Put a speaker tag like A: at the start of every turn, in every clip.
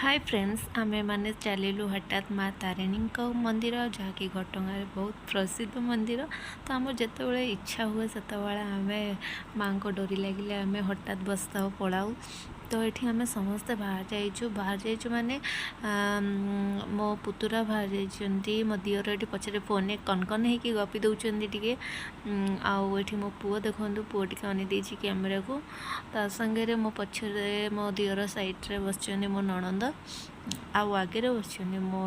A: High friends, ଆମେମାନେ ଚାଲିଲୁ ହଠାତ୍ ମା ତାରିଣୀଙ୍କ ମନ୍ଦିର, ଯାହାକି ଘଟଗାଁରେ ବହୁତ ପ୍ରସିଦ୍ଧ ମନ୍ଦିର। ତ ଆମର ଯେତେବେଳେ ଇଚ୍ଛା ହୁଏ, ସେତେବେଳେ ଆମେ ମାଆଙ୍କ ଡୋରି ଲାଗିଲେ ଆମେ ହଠାତ୍ ବସିଥାଉ, ପଳାଉ। ତ ଏଠି ଆମେ ସମସ୍ତେ ବାହାରି ଯାଇଛୁ। ବାହାରି ଯାଇଛୁ ମାନେ ମୋ ପୁତୁରା ବାହାରି ଯାଇଛନ୍ତି, ମୋ ଦିଅର ଏଠି ପଛରେ ଫୋନ୍ରେ କନକନ ହେଇକି ଗପି ଦେଉଛନ୍ତି ଟିକେ। ଆଉ ଏଠି ମୋ ପୁଅ ଦେଖନ୍ତୁ, ପୁଅ ଟିକେ ଅନେଇ ଦେଇଛି କ୍ୟାମେରାକୁ। ତା ସାଙ୍ଗରେ ମୋ ପଛରେ ମୋ ଦିଅର ସାଇଡ଼୍ରେ ବସିଛନ୍ତି ମୋ ନଣନ୍ଦ, ଆଉ ଆଗରେ ବସିଛନ୍ତି ମୋ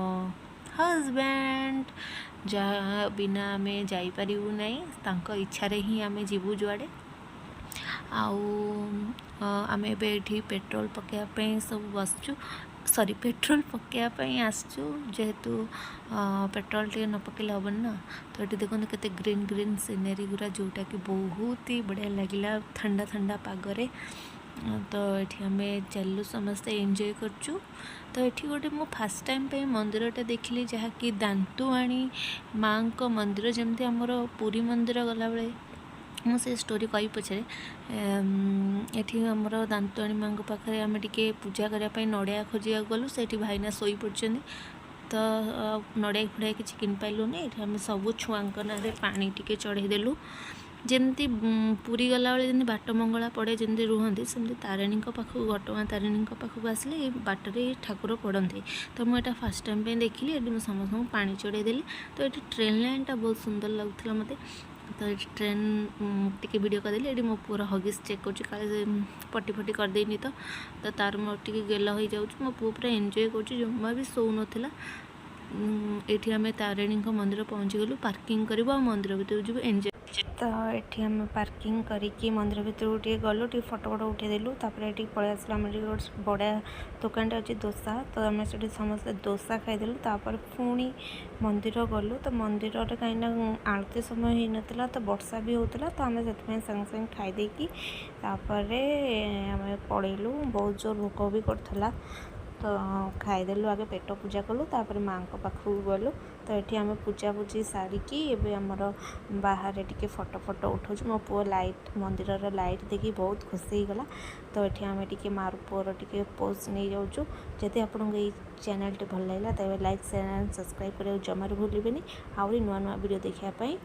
A: ହଜବ୍ୟାଣ୍ଡ, ଯାହା ବିନା ଆମେ ଯାଇପାରିବୁ ନାହିଁ। ତାଙ୍କ ଇଚ୍ଛାରେ ହିଁ ଆମେ ଯିବୁ ଯୁଆଡ଼େ। ଆଉ ଆମେ ଏବେ ଏଠି ପେଟ୍ରୋଲ ପକାଇବା ପାଇଁ ସବୁ ବସିଛୁ, ସରି, ପେଟ୍ରୋଲ ପକାଇବା ପାଇଁ ଆସିଛୁ, ଯେହେତୁ ପେଟ୍ରୋଲ ଟିକେ ନ ପକାଇଲେ ହେବନି ନା। ତ ଏଠି ଦେଖନ୍ତୁ କେତେ ଗ୍ରୀନ୍ ଗ୍ରୀନ୍ ସିନେରୀ ଗୁଡ଼ା, ଯେଉଁଟାକି ବହୁତ ହି ବଢ଼ିଆ ଲାଗିଲା ଥଣ୍ଡା ଥଣ୍ଡା ପାଗରେ। ତ ଏଠି ଆମେ ଚାଲିଲୁ, ସମସ୍ତେ ଏନ୍ଜୟ କରୁଛୁ। ତ ଏଠି ଗୋଟେ ମୁଁ ଫାର୍ଷ୍ଟ ଟାଇମ୍ ପାଇଁ ମନ୍ଦିରଟା ଦେଖିଲି, ଯାହାକି ଦାନ୍ତୁଆଣୀ ମାଆଙ୍କ ମନ୍ଦିର। ଯେମିତି ଆମର ପୁରୀ ମନ୍ଦିର ଗଲାବେଳେ, ମୁଁ ସେ ଷ୍ଟୋରି କହିବି ପଛରେ। ଏଠି ଆମର ଦାନ୍ତୁଆଣୀ ମାଆଙ୍କ ପାଖରେ ଆମେ ଟିକେ ପୂଜା କରିବା ପାଇଁ ନଡ଼ିଆ ଖୋଜିବାକୁ ଗଲୁ। ସେଇଠି ଭାଇନା ଶୋଇପଡ଼ିଛନ୍ତି, ତ ନଡ଼ିଆ ଫଡ଼ିଆ କିଛି କିଣିପାରିଲୁନି। ଏଠି ଆମେ ସବୁ ଛୁଆଙ୍କ ନାଁରେ ପାଣି ଟିକେ ଚଢ଼େଇ ଦେଲୁ। ଯେମିତି ପୁରୀ ଗଲାବେଳେ ଯେମିତି ବାଟ ମଙ୍ଗଳା ପଡ଼େ, ଯେମିତି ରୁହନ୍ତି, ସେମିତି ତାରିଣୀଙ୍କ ପାଖକୁ, ଘଟଗାଁ ତାରିଣୀଙ୍କ ପାଖକୁ ଆସିଲେ ଏଇ ବାଟରେ ଏଇ ଠାକୁର ପଡ଼ନ୍ତି। ତ ମୁଁ ଏଇଟା ଫାର୍ଷ୍ଟ ଟାଇମ୍ ପାଇଁ ଦେଖିଲି। ଏଠି ମୁଁ ସମସ୍ତଙ୍କୁ ପାଣି ଚଢ଼େଇ ଦେଲି। ତ ଏଠି ଟ୍ରେନ୍ ଲାଇନ୍ଟା ବହୁତ ସୁନ୍ଦର ଲାଗୁଥିଲା ମୋତେ। ତ ଏଠି ଟ୍ରେନ୍ ଟିକେ ଭିଡ଼ିଓ କରିଦେଲି। ଏଠି ମୋ ପୁଅର ହଗିସ୍ ଚେକ୍ କରୁଛି, କାଳେ ସେ ପଟି ଫଟି କରିଦେଇନି। ତ ତ ତାର ମୋର ଟିକେ ଗେଲ ହେଇଯାଉଛି। ମୋ ପୁଅ ପୁରା ଏନ୍ଜୟ କରୁଛି, ଜମା ବି ଶୋଉନଥିଲା। ଏଇଠି ଆମେ ତାରିଣୀଙ୍କ ମନ୍ଦିର ପହଞ୍ଚିଗଲୁ। ପାର୍କିଂ କରିବୁ ଆଉ ମନ୍ଦିର ଭିତରକୁ ଯିବୁ, ଏନ୍ଜୟ। ତ ଏଠି ଆମେ ପାର୍କିଂ କରିକି ମନ୍ଦିର ଭିତରକୁ ଟିକେ ଗଲୁ, ଟିକେ ଫଟୋ ଫଟୋ ଉଠେଇଦେଲୁ। ତାପରେ ଏଠିକି ପଳେଇ ଆସିଲୁ। ଆମର ଟିକେ ଗୋଟେ ବଢ଼ିଆ ଦୋକାନଟେ ଅଛି ଦୋସା, ତ ଆମେ ସେଠି ସମସ୍ତେ ଦୋସା ଖାଇଦେଲୁ। ତାପରେ ପୁଣି ମନ୍ଦିର ଗଲୁ। ତ ମନ୍ଦିରରେ କାହିଁକିନା ଆଳତି ସମୟ ହେଇନଥିଲା, ତ ବର୍ଷା ବି ହେଉଥିଲା, ତ ଆମେ ସେଥିପାଇଁ ସାଙ୍ଗେ ସାଙ୍ଗେ ଖାଇଦେଇକି ତାପରେ ଆମେ ପଳେଇଲୁ। ବହୁତ ଜୋର ଭୋକ ବି କରୁଥିଲା, ତ ଖାଇଦେଲୁ। ଆଗେ ପେଟ ପୂଜା କଲୁ, ତାପରେ ମାଆଙ୍କ ପାଖକୁ ଗଲୁ। ତ ଏଠି ଆମେ ପୂଜାପୂଜି ସାରିକି ଏବେ ଆମର ବାହାରେ ଟିକେ ଫଟୋ ଫଟୋ ଉଠାଉଛୁ। ମୋ ପୁଅ ଲାଇଟ୍, ମନ୍ଦିରର ଲାଇଟ୍ ଦେଖି ବହୁତ ଖୁସି ହେଇଗଲା। ତ ଏଠି ଆମେ ଟିକେ ମାର ପୁଅର ଟିକେ ପୋଜ୍ ନେଇଯାଉଛୁ। ଯଦି ଆପଣଙ୍କୁ ଏଇ ଚ୍ୟାନେଲ୍ଟି ଭଲ ଲାଗିଲା, ତେବେ ଲାଇକ୍, ସେୟାର ଆଣ୍ଡ ସବସ୍କ୍ରାଇବ୍ କରିବାକୁ ଜମାରୁ ଭୁଲିବେନି, ଆହୁରି ନୂଆ ନୂଆ ଭିଡ଼ିଓ ଦେଖିବା ପାଇଁ।